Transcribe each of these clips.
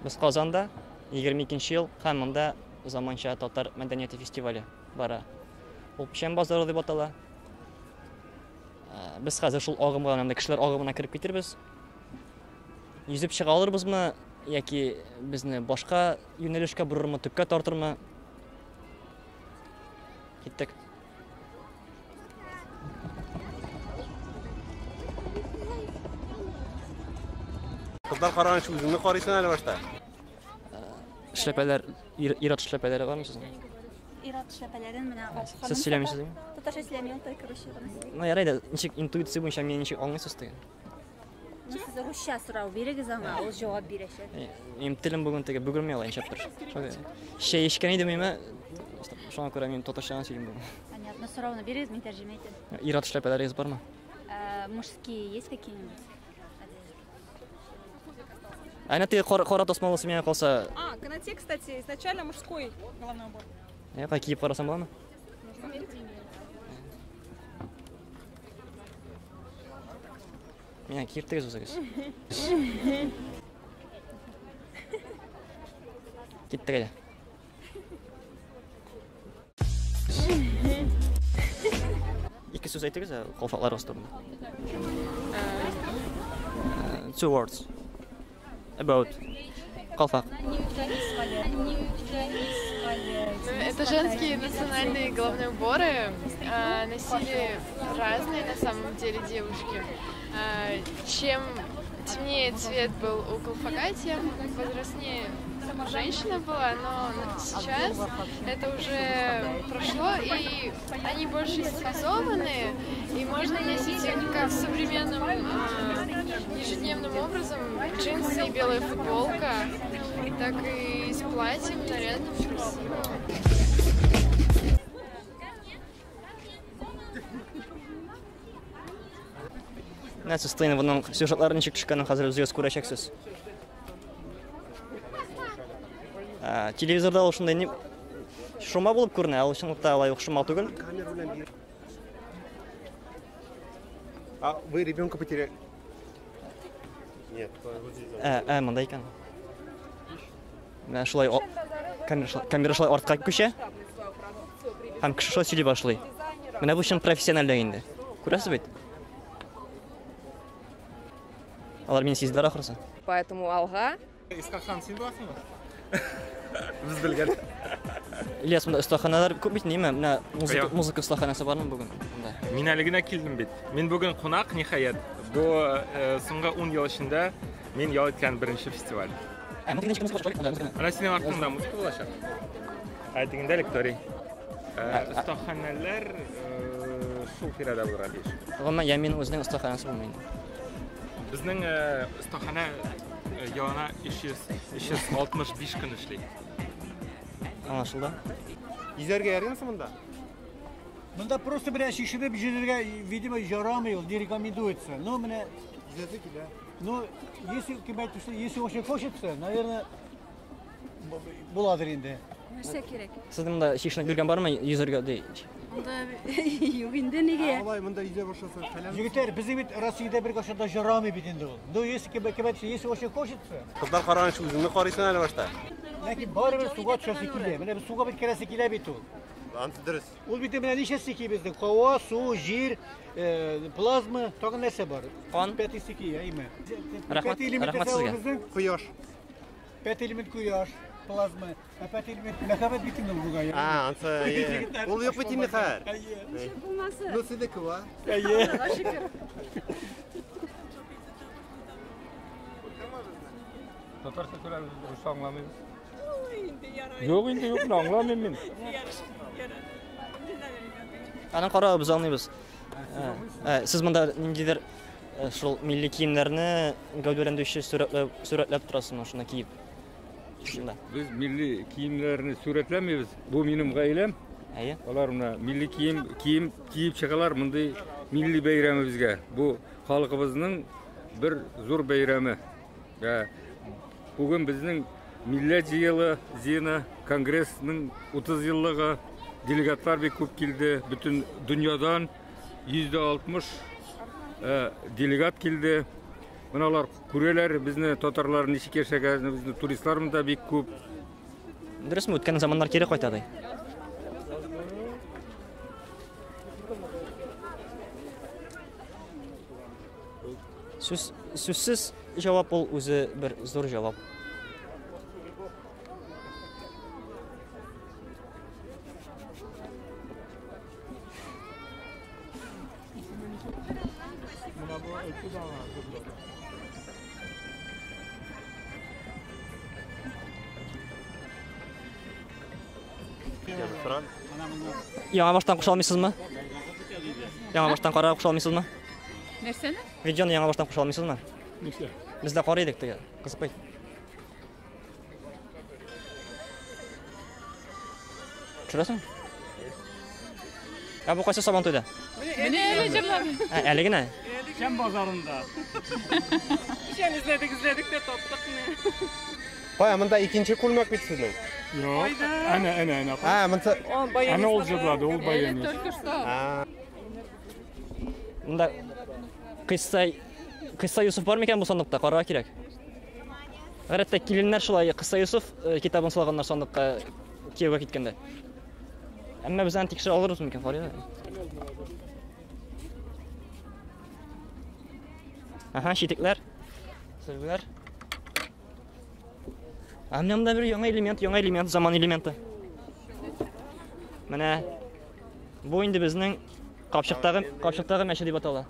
Без Казанда 22 ел һәм монда заманча татар мәдәнияте фестивале бара. Ул Печән базары дип атала. Без хәзер шул агымга, анда кешеләр агымына кереп китербез. Йөзеп чыга алырбызмы яки безне башка юнәлешкә борырмы, төпкә тартырмы? Киттек. Кызлар караганчы үзеңне карыйсың әле башта. Эшләпәләр, ир-ат эшләпәләре бармы сезнең? Ир-ат эшләпәләрен менә Сез сөйләмисез? Татарча сөйләмим, только русча гына сөйлим. Ну, ярый да, ничек интуиция буенча мине ничек аңлыйсыз теге? Ну, сез русча сорау бирегез аңа, ул җавап бирәчәк. Минем телем бүген теге бөгелми алай ничәптер. Чәй эчкән идем мин, шуңа күрә мин татарча гына сөйлим бүген. Понятно, сорауны бирегез, мин тәрҗемә итәм. Ир-ат эшләпәләрегез бармы? Мужские есть какие-нибудь? Әнә теге кара тасмалысы миңа калса. А, канате, кстати, изначально мужской головной убор. Ә, киеп карасам буламы? Миңа киертегез үзегез. Киттек әйдә. Ике сүз әйтегез, калфакларыгыз турында. Two words about калфак. Это женские национальные головные уборы. Носили разные на самом деле девушки. Чем темнее цвет был у колфака, тем возрастнее женщина была, но сейчас это уже прошло, и они больше стилизованные, и можно носить их как современным ежедневным образом, джинсы и белая футболка, так и с платьем нарядным, красивым. Менә сез ТНВның сюжетлары ничек төшкәнен хәзер үзегез күрәчәксез. Телевизорда ул шундай не шома булып күренә, ә ул чынлыкта алай ук шома түгел. А вы ребенка потеряли? Нет, вот здесь. Ә, монда икән. Менә шулай камера шулай артка күчә. Һәм кеше шулай сөйли башлый. Менә бу чын профессиональлек инде. Күрәсез бит? Алар мине сизделәр ахрысы. Поэтому алга. Искахан, син буласыңмы? Без белгән. Ильяс, монда остаханалар күп бит, ниме? Менә музыка, музыка остаханасы бармы бүген монда? Мин әле генә килдем бит. Мин бүген кунак, ниһаять. Бу соңгы 10 ел эчендә мин ял иткән беренче фестиваль. Ә, монда ничек музыка булачак? Менә синең артыңда музыка булачак. Ә тегендә лекторий. Остаханалар шул тирәдә булырга тиеш. Гомумән, Яминның үзенең остаханасы булмый инде. Безнең остахана елына 365 көн эшли. Аңлашылды. Йөзәргә ярыймы соң монда? Монда просто менә чишенеп йөзәргә, видимо, ярамый ул, не рекомендуется. Но менә йөзәсе килә. Но если кем әйтте, если очень хочется, наверное, буладыр инде. Нәрсә кирәк? Сезнең монда чишенеп йөргән бармы йөзәргә ди? Монда юк инде нигә? Алай монда йөзә башласа, хәләл. Егетләр, безнең бит Россиядә беркайчан да ярамый бит инде ул. Но если кем әйтте, если очень хочется. Кызлар караганчы үзеңне карыйсың әле башта. Ләкин барыбер суга төшәсе килә. Менә без суга бит керәсе килә бит ул. Ансы дөрес. Ул бит менә ничә стихия безнең? Һава, су, җир, плазма, тагын нәрсә бар? Кан. Пятый стихия, әйме. Рәхмәт, рәхмәт сезгә. Кояш. Пятый элемент кояш, плазма. Ә пятый элемент мәхәббәт бит инде ул бугай. А, ансы, әйе. Ул юк бит инде хәзер. Әйе. Ничек булмасын? Ну, сезнеке ва. Әйе. Аллага шөкер. Татарча сөйләбез, русча аңламыйбыз. Юк инде, юк, мин аңламыйм мин. Аның каравы без аңлыйбыз. Сез монда ниндидер шул милли киемнәрне гәүдәләндерүче сурәтләп торасызмы, шуны киеп? Шунда. Без милли киемнәрне сурәтләмибез. Бу минем гаиләм. Әйе. Алар менә милли кием, кием киеп чыгалар мондый милли бәйрәмебезгә. Бу халкыбызның бер зур бәйрәме. Бүген безнең милләт җыелы, җыены, конгрессның 30 еллыгы, делегатлар бик күп килде. Бөтен дөньядан 160 делегат килде. Менә алар күрәләр безне, татарлар ничек яшәгәнне, безне туристлар монда бик күп. Дөресме, үткән заманнар кире кайта ди. Сүз, сүзсез җавап ул үзе бер зур җавап. Яңа баштан куша алмыйсызмы? Яңа баштан карап куша алмыйсызмы? Нәрсәне? Видеоны яңа баштан куша алмыйсызмы? Нишләп? Без дә карый идек теге. Кызыкмый. Төшерәсең? Ә бу кайсы сабан туйда? Менә әле җырлады. Ә, әле генә. Шәм базарында. Печән эзләдек, эзләдек тә таптык менә. Кая, монда икенче күлмәк бит сезнең. Юк. Әнә, әнә, әнә. А, монсы Әнә ул җырлады, ул баянист. Только что. Монда Кыйсса Кыйсса Юсуф бар микән бу сандыкта? Карарга кирәк. Гадәттә киленнәр шулай Кыйсса Юсуф китабын салганнар сандыкка кияүгә киткәндә. Әмма без аны тикшерә алырбыз микән? Карыйк. Аһа, читекләр. Сөлгеләр. Ә менә монда бер яңа элемент, заман элементы. Менә бу инде безнең капчыктагы мәче дип атала.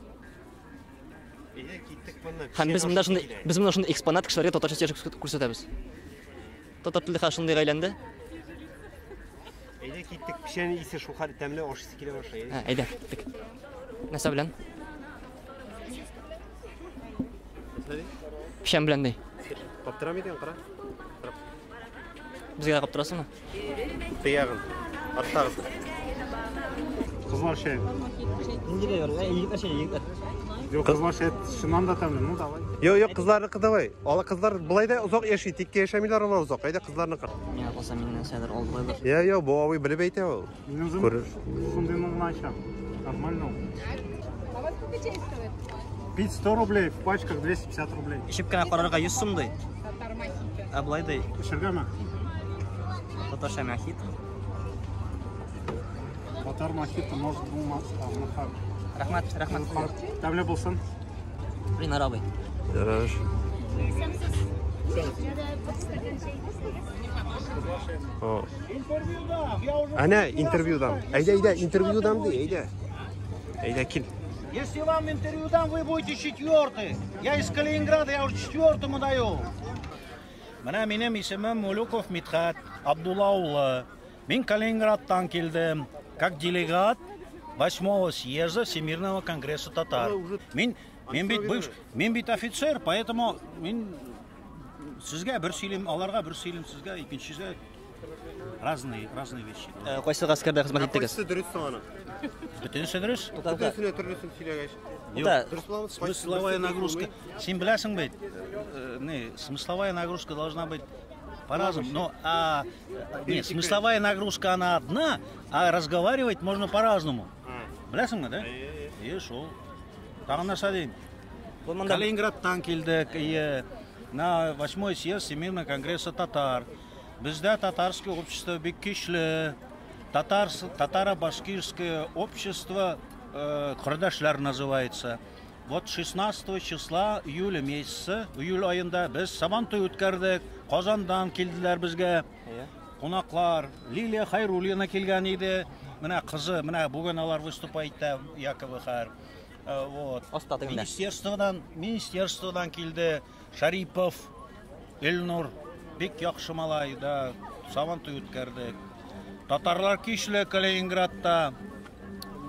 Һәм без монда шундый, экспонат кешеләргә татарча сөйләшеп күрсәтәбез. Татар теле хәзер шундый әйләнде. Әйдә киттек, печән исе шул хәл тәмле аш исе килә башлый. Ә, әйдә, киттек. Нәрсә белән? Печән белән ди. Каптырам икән, кара. Безгә дә каптырасыңмы? Тыягын. Арттагысы. Кызлар чәй. Нинди дә бар? Егетләр чәй, егетләр. Юк, кызлар чәй чыннан да тәмле. Ну, давай. Юк, юк, кызларныкы давай. Алар кызлар болай да озак яши, тиккә яшәмиләр алар озак. Әйдә кызларныкы. Миңа калса миннән сәдер алдылар. Я, я, бу абый белеп әйтә ул. Мин үзем Күрер. шундыйны гына эчәм. Нормально ул. А вот сколько чай стоит? Пить 100 рублей, в пачках 250 рублей. Эчеп кенә карарга 100 сум ди. Ә болай ди. Эчергәме? Татарча мохит. Татар мохиты может булмас, мөхәр. Рәхмәт, рәхмәт. Тәмле булсын. Ринар абый. Ярар. Әнә, интервьюдан. Әйдә, әйдә, интервьюдан ди, әйдә. Әйдә, кил. Если вам интервью дам, вы будете четвертый. Я из Калининграда, я уже четвертому даю. Менә минем исемем Мулюков Мидхәт Абдулла улы. Мин Калининградтан килдем, как делегат 8-го съезда Всемирного конгресса татар. Мин бит бывш, мин бит офицер, поэтому мин сезгә бер сөйлим, аларга бер сөйлим, сезгә икенчегә разные вещи. Кайсы гаскәрдә хезмәт иттегез? Кайсы дөрес соң аның? Бөтенесе дөрес. Бөтенесенә төрлесен сөйләгәч. Да. Дөрес буламы? Смысловая нагрузка. Син беләсең бит, не, смысловая нагрузка должна быть по-разному. Но, нет, смысловая нагрузка она одна, а разговаривать можно по-разному. Беләсеңме, да? Е, шул. Тагын нәрсә дим? Калининградтан килдек, на 8-й съезд Всемирного конгресса татар. Бездә татарское общество бик көчле. Татаро-башкирское общество Кардәшләр называется. Вот 16 числа июля месяца, июль айында без Сабантуй үткәрдек. Казандан килделәр безгә. Кунаклар. Лилия Хайруллина килгән иде. Менә кызы, менә бүген алар выступает итә, якобы хәр. Вот. Министерстводан килде Шарипов, Эльнур, бик яхшы малай, да, Сабантуй үткәрдек. Татарлар көчле Калининградта.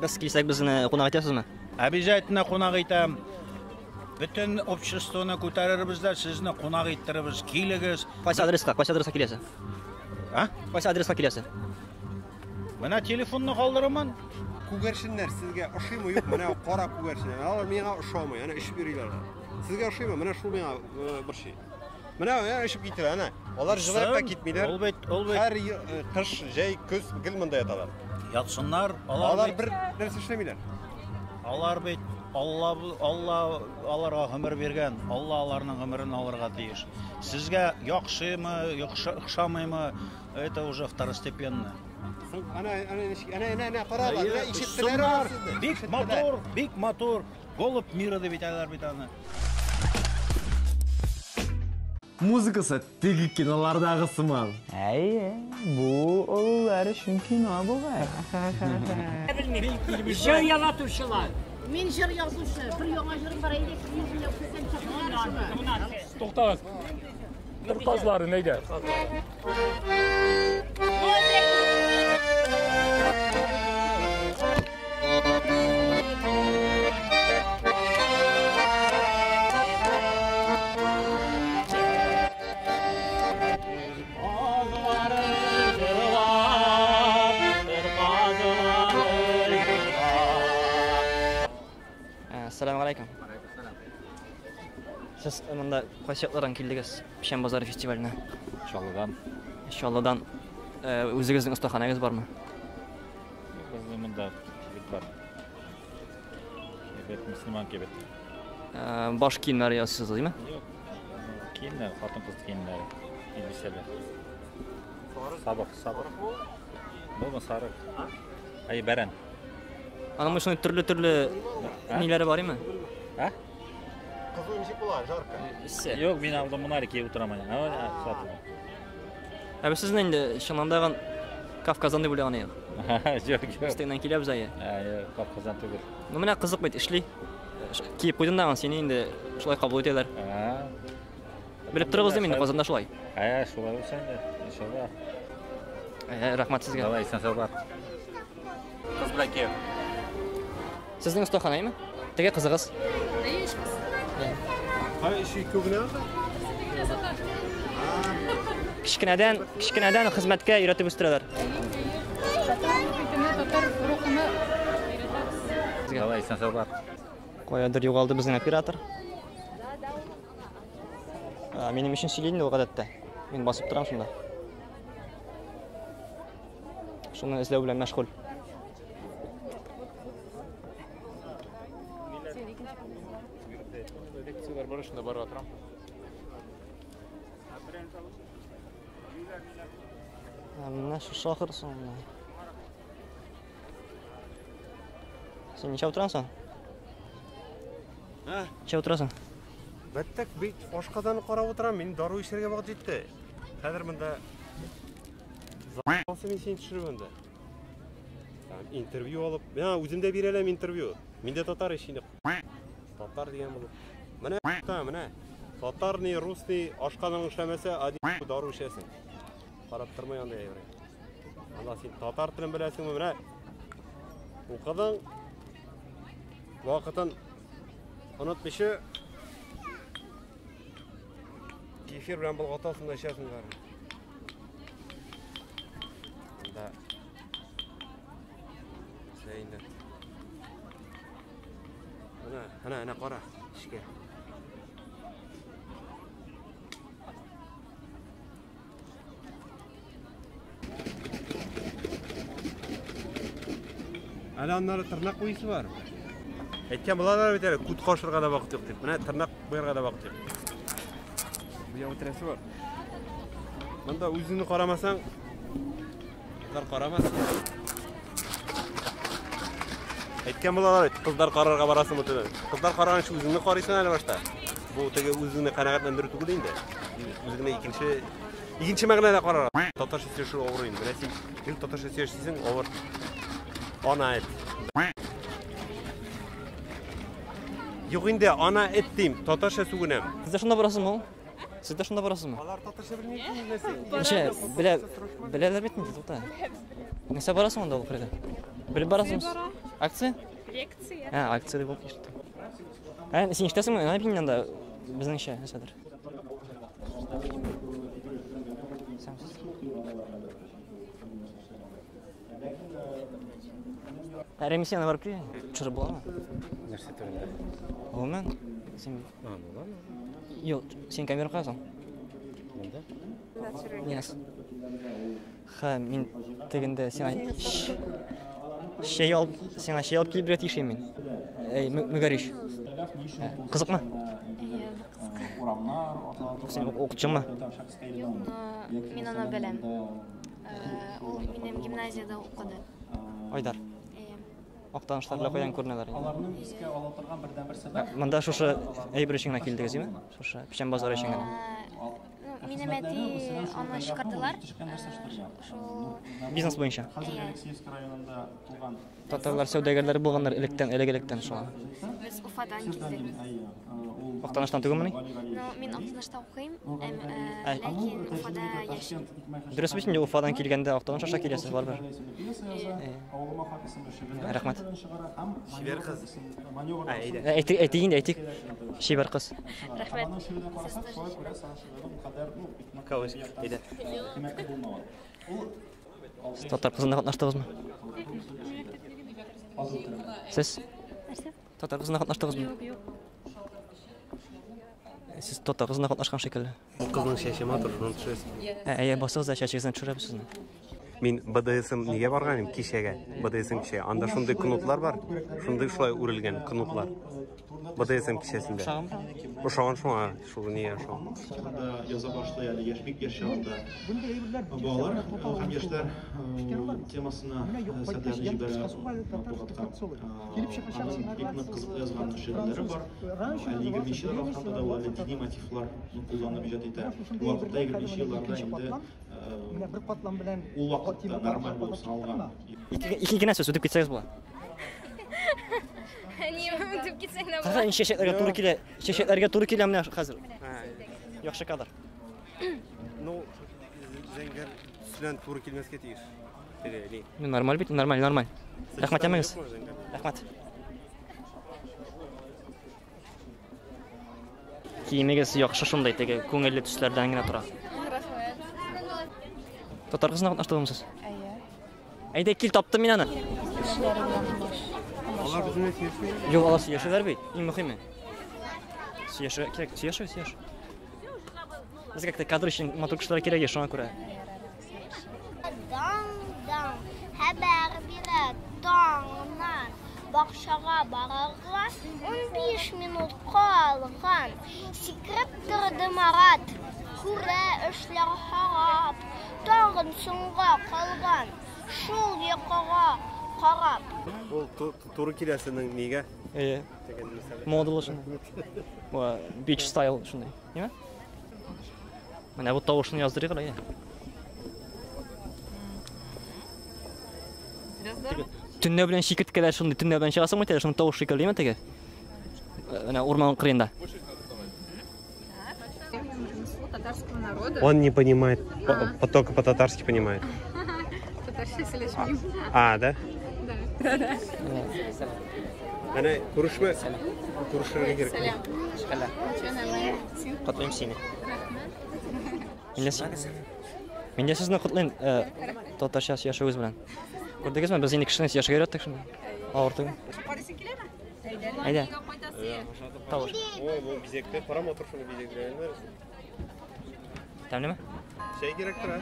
Без килсәк безне кунак итәсезме? Обязательно кунак итәм. Бөтен обществоны күтәрербез дә, сезне кунак иттерербез. Килегез. Кайсы адреска? Кайсы адреска киләсе? А? Кайсы адреска киләсе? Менә телефонны калдырырмын. Күгәрченнәр сезгә ошыймы, юк? Менә кара күгәрченнәр. Алар миңа ошамый, әнә эчеп йөриләр. Сезгә ошыймы? Менә шул миңа борчый. Менә эчеп китәләр, әнә. Алар җылы якка китмиләр. Ул бит, ул бит. Һәр кыш, җәй, көз гел монда яталар. Ятсыннар, алар бер нәрсә эшләмиләр. Алар бит Алла Алла аларга гомер биргән, Алла аларның гомерен алырга тиеш. Сезгә яхшымы, охшамыймы, это уже второстепенно. Ана, ана, ана, ана, ана, каралар, менә ишеттеләр алар сезне. Бик матур, бик матур. Голубь мира дип әйтәләр бит аны. Музыкасы теге кинолардагы сыман. Әйе, бу олылар өчен кино бугай. Җыр яратучылар. Мин җыр язучы. Бер яңа җырым бар иде, Туктагыз. Казлары нәйдә? Ассаламу алейкум. Сез монда кайсы яклардан килдегез Печән базары фестиваленә? Чаллыдан. Чаллыдан. Үзегезнең остаханәгез бармы? Безнең монда кибет бар. Кибет, мөселман кибет. Баш киемнәре ясыйсыз, димме? Юк. Киемнәр, хатын-кыз киемнәре, elbiseler. Сабык, сабык. Булмы сарык? Ай, бәрән. Аның шундый төрле-төрле ниләре бар име? А? Кызу ничек була, жарко. Юк, мин алдым моны әле киеп утырам. Сатылды. Ә без сезне инде чыннан да Кавказдан дип уйлаган идек. Юк, юк. Без тегеннән киләбез әйе. Юк, Кавказдан түгел. Ну менә кызык бит, эшли. Киеп куйдың да сине инде шулай кабул итәләр. Белеп торыгыз дим инде, Казанда шулай. Ә, шулай булса инде, иншалла. Рәхмәт сезгә. Давай, исән-саулар. Кыз белән кияү. Сезнең остаханәме? Теге кызыгыз. Кай эше ике генә анда? Кечкенәдән, кечкенәдән хезмәткә өйрәтеп үстерәләр. Татар рухына өйрәтәбез. Давай, исән-саулар. Каядыр югалды безнең оператор. Минем өчен сөйли инде ул гадәттә. Мин басып торам шунда. Шуны эзләү белән мәшгуль. Лекциялар барышында барырга торам. Менә шушы ахырсы менә. Син ничә утырасың? Ә? Ничә утырасың? Бәттәк бит ашказаны карап утырам, мин дару эчәргә вакыт җитте. Хәзер монда мин сине төшереп анда. Интервью алып, мин үзем дә бирә алам интервью. Мин дә татар ич инде. Татар дигән булып. Менә та, менә. Татар ни, рус ни, ашказаның эшләмәсә, один дару эчәсең. Карап тормый анда әйбер. Анда син татар телен беләсеңме, менә. Укыдың. Вакытын онытмыйча кефир белән болгатасың да эчәсең бары. Да. Инде. Менә, әнә, әнә кара, эшкә. Әле аннары тырнак куйсы бар. Әйткән булалар бит әле, күт кашырга да вакыт юк дип. Менә тырнак куярга да вакыт юк. Буяу үтерәсе бар. Монда үзеңне карамасаң, кызлар карамас. Әйткән булалар бит, кызлар карарга барасыңмы дип. Кызлар караганчы үзеңне карыйсың әле башта. Бу теге үзеңне канәгатьләндерү түгел инде. Үзеңне икенче мәгънәдә карарга. Татарча сөйләшү авыр инде. Менә син гел татарча сөйләшсәң авыр. Ана эт. Юк инде, ана эт дим, татарча сүгенәм. Сез дә шунда барасызмы ул? Сез дә шунда барасызмы? Алар татарча белми нәрсә. Ничә, беләләр бит инде, тукта. Нәрсә барасың анда ул Фрида? Белеп барасыңмы? Акция? Лекция. Ә, акция дип ишеттем. Ә, син ишетәсеңме? Әнә мин анда безнеңчә нәрсәдер. Сәмсез. Ә, Ремис янына барып кил. Төшереп буламы? Нәрсә турында? Гомумән, син А, ну ладно. Юк, син камера куясың. Монда? Yes. Ха, мин тегендә сиңа чәй алып, сиңа чәй алып килеп бирә тиеш мин. Әй, Мөгәриш. Кызыкмы? Син укытучымы? Юк, но мин аны беләм. Ул минем гимназиядә укыды. Айдар. Актанышлар белән каян күренәләр инде? Аларның искә ала торган бердәнбер сәбәп. Монда шушы әйбер өчен генә килдегез, димме? Шушы печән базары өчен генә. Минем әти аны чакырдылар. Шул бизнес буенча. Хәзер Алексеевск районында туган. Татарлар сәүдәгәрләре булганнар электән, элек-электән шуңа. Без Уфадан килдек. Актаныштан түгелмени? Ну, мин Актанышта укыйм, ләкин Уфада яшим. Дөрес бит инде, Уфадан килгәндә Актаныш аша киләсез барыбер. Рәхмәт. Чибәр кыз. Әйтик, әйтик инде, әйтик. Чибәр кыз. Рәхмәт. Сез тоже. Кавыш, әйдә. Сез татар кызында катнаштыгызмы? Сез? Нәрсә? Татар кызында катнаштыгызмы? Юк, юк. Сез татар кызында катнашкан шикелле. Ул кызның чәче матур, шуны төшерәсең. Әйе, басыгыз да чәчегезне төшерәбез сезнең. Мин БДСМ нигә барган идем кичәгә? БДСМ кичә. Анда шундый кнутлар бар, шундый шулай үрелгән кнутлар. БДСМ кичәсендә. Ошаган шуңа, шул нигә ошаган. Яза башлый әле яшь, бик яшь чагында. Балалар һәм яшьләр темасына әсәрләрне җибәрә матбугатка. Аның бик нык кызыклы язган шигырьләре бар. Әле 20 еллар ахырында да ул әле дини мотивлар кулланып иҗат итә. Ул вакытта 20 елларда инде ул вакытта нормаль булып саналган. Ике генә сүз үтеп китсәгез була. Ни үтеп китсәң дә була. Хәзер чәчәкләргә туры килә. Чәчәкләргә туры килә менә хәзер. Яхшы кадр. Ну, зәңгәр төс белән туры килмәскә тиеш. Теге, ни. Ну, нормаль бит, нормаль, нормаль. Рәхмәт әмегез. Рәхмәт. Киемегез яхшы шундай, теге күңелле төсләрдән генә тора. Рәхмәт. Татар кызына катнаштыгызмы сез? Әйе. Әйдә, кил, таптым мин аны. Алар безнең белән сөйләшми. Юк, алар сөйләшәләр бит, иң мөһиме. Сөйләшергә кирәк, сөйләшә, сөйләш. Безгә как-то кадр өчен матур кешеләр кирәк, шуңа күрә. Даң-даң, хәбәр бирә таңнан. Бакчага барырга 15 минут калган. Сикереп торды Марат, күрә эшләр харап. Тагын соңга калган, шул йокыга карап. Ул туры килә синең нигә? Әйе. Дигән мисал. Модалы шундый. Бу beach style шундый. Ниме? Менә бу тавышны яздырыйк әле, әйдә. Төнлә белән чикерткәләр шундый, төнлә белән чыгасың бит әле, шуның тавышы шикелле, димме теге? Менә урман кырыенда. Он не понимает, только по-татарски понимает. Татарча сөйләшмим. А, да? Да. Әнә, күрешмә. Күрешергә кирәк. Сәлам. Сәлам. Котлыйм сине. Мин дә сезне котлыйм, татарча сөйләшүегез белән. Күрдегезме, без инде кешене сөйләшергә өйрәттек шунда. Авыр түгел. Карыйсың киләме? Әйдә. Тавыш. О, бу бизәктә, кара матур шуны бизәкләгәннәр. Тәмлеме? Чәй кирәк тора.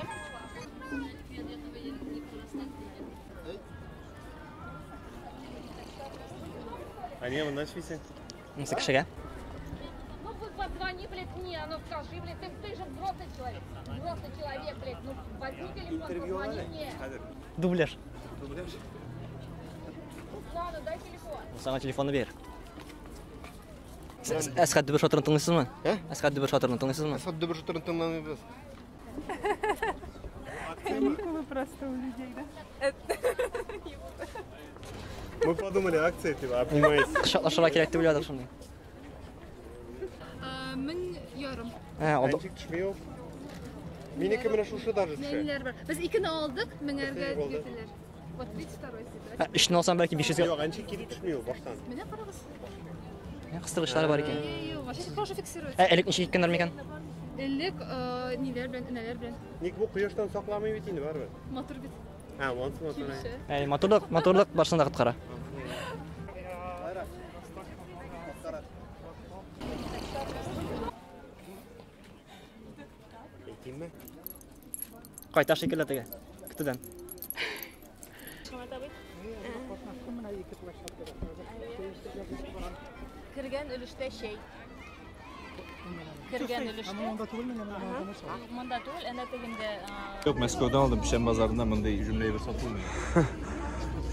А не, моннан эчмисең? Нәрсә кешегә? Ну, позвони, блядь, мне, ну скажи, блядь, ты же взрослый человек. Взрослый человек, блядь, ну возьми телефон, позвони мне. Дубляж. Дубляж. Ладно, дай телефон. Саңа телефонны бир. Әсхәт Дөбер шатырын тыңлыйсызмы? Әсхәт Дөбер шатырын тыңлыйсызмы? Әсхәт Дөбер шатырын тыңламыйбыз. Каникулы просто у людей, да? Мы подумали, акция, типа, обнимайся. Кочаклашырга кирәк дип уйладык шундый. 1500. Ә, алды. Ничек төшми ул? Минеке менә шушы даже төшә. Нәниләр бар. Без икене алдык, меңәргә Булды. бирделәр. Вот 32 сидит. Ә, өчне алсам бәлки 500 гә. Юк, ничек килеп төшми ул баштан. Менә карагыз. Кыстыргычлары бар икән. Юк, вообще тоже фиксируется. Ә, элек ничек иткәннәр микән? Элек ниләр белән, энәләр белән. Ник бу кояштан сакламый бит инде барыбер. Матур бит. Ә, монысы матур. Килешә. Әй, матурлык, матурлык барысын да коткара. Әйтимме? Кайта шикелле теге. Көтүдән. Кергән өлештә чәй. Кергән өлештә. Монда түгел, менә монда. Монда түгел, әнә тегендә. Юк, Мәскәүдән алдым, Печән базарында мондый җөмлә әйбер сатылмый.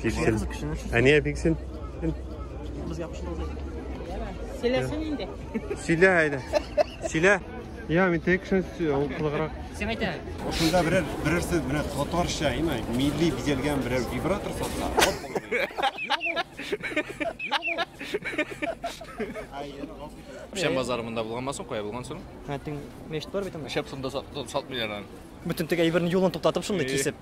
Фиксин. Ә нигә фиксин? Безгә кушылды. Сөйләсен инде. Сөйлә әйдә. Сөйлә. Я, мин теге кешене ул кылыграк. Син әйтә. Шунда берәр берәрсе менә татарча, әйме, милли бизәлгән берәр вибратор сатса. Печән базары монда булганмы соң? Кая булган соң? Хәтин мечет бар бит анда. Шәп сонда сатмыйлар аны. Бөтен теге әйберне юлын туктатып шунда кисеп.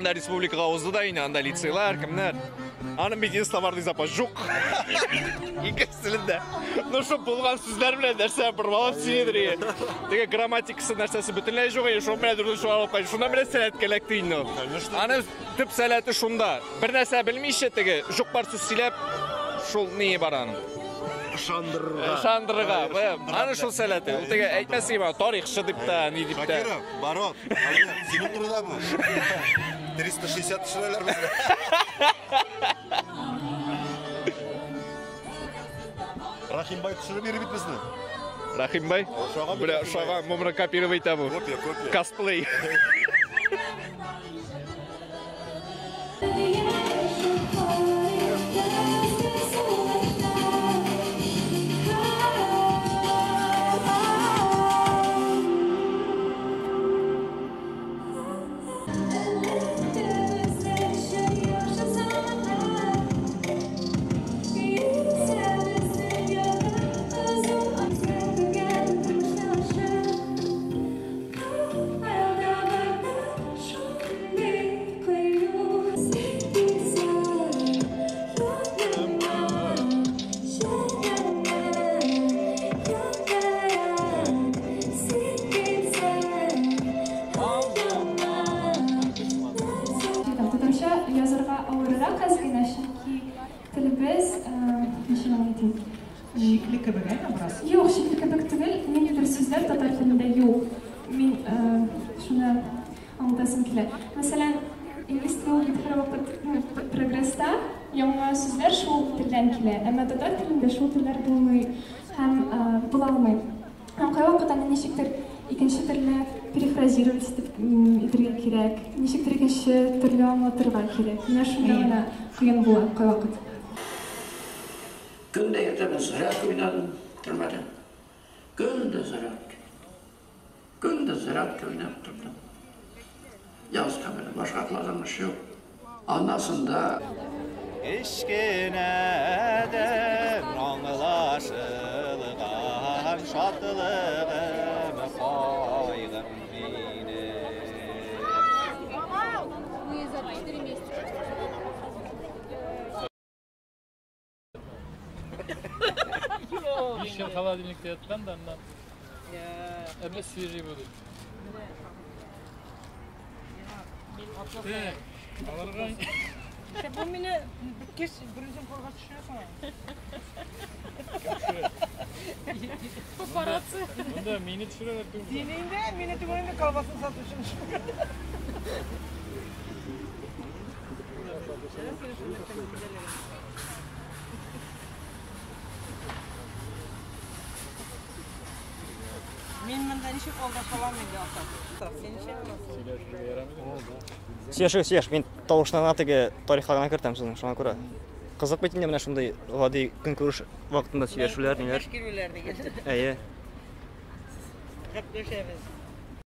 Анда республикага узды да инде, анда лицейлар, кемнәр. Аның бит инде словарный запас юк. Инглиз телендә. Ну шул булган сүзләр белән нәрсә бормалап сөйләдер. Теге грамматикасы нәрсәсе бөтенләй юк, шул белән дөрес шул алып кайт. Шунда белән сәләткә эләкте инде ул. Аның төп сәләте шунда. Бер нәрсә белмичә теге юк бар сүз сөйләп, шул ни бар аның. Ышандырырга. Ышандырырга. Аның шул сәләте. Ул теге әйтмәсең инде, тарихчы дип тә, ни дип тә. Шакиров, барон, синең турыда бу. 360 төшерәләр безне. Рахимбай төшереп йөри бит безне. Рахимбай? Бля, ошаган, моны копировать итә бу. Копия, копия. Косплей. Татарча язарга авыррак әз генә, чөнки телебез, ничек әйтим? Шикле кебек, әйме бераз? Юк, шикле кебек түгел, ниндидер сүзләр татар телендә юк. Мин шуны аңлатасым килә. Мәсәлән, инглиз теле ул бит һәрвакыт прогресста, яңа сүзләр шул телдән килә, әмма татар телендә шул телләр булмый һәм була алмый. Һәм кайвакыт аны ничектер икенче төрле перефразировать итеп итәргә кирәк, ничектер икенче төрле аңлатырга кирәк. Менә шунда гына кыен була кайвакыт. Көн дә иртәдән зарядка уйнадым төрмәдә. Көн дә зарядка. Көн дә зарядка уйнап тордым. Язга менә башка кылган эш юк. Аннан Кечкенәдән аңлашылган шатлыгым, кайгым минем. Мы за 4 месяца. Биш ел холодильникта яткан да аннан. Әмма свежий будет. Так, аларга Бу мине беткәч беренче кулга төшерәсең. Папарацци. Монда мине төшерәләр түгел. Сине инде, мине түгел инде колбасын сатучы. Мин монда ничек алдаша алам инде, ата? Син ничек аласың? Сөйләшергә ярамый. Сөйләшегез, сөйләш. Мин тавышына теге тарихларына кертәм сезнең, шуңа күрә. Кызык бит инде менә шундый гади көнкүреш вакытында сөйләшүләр, ниләр. Килүләр дигән. Әйе. Гәпләшәбез.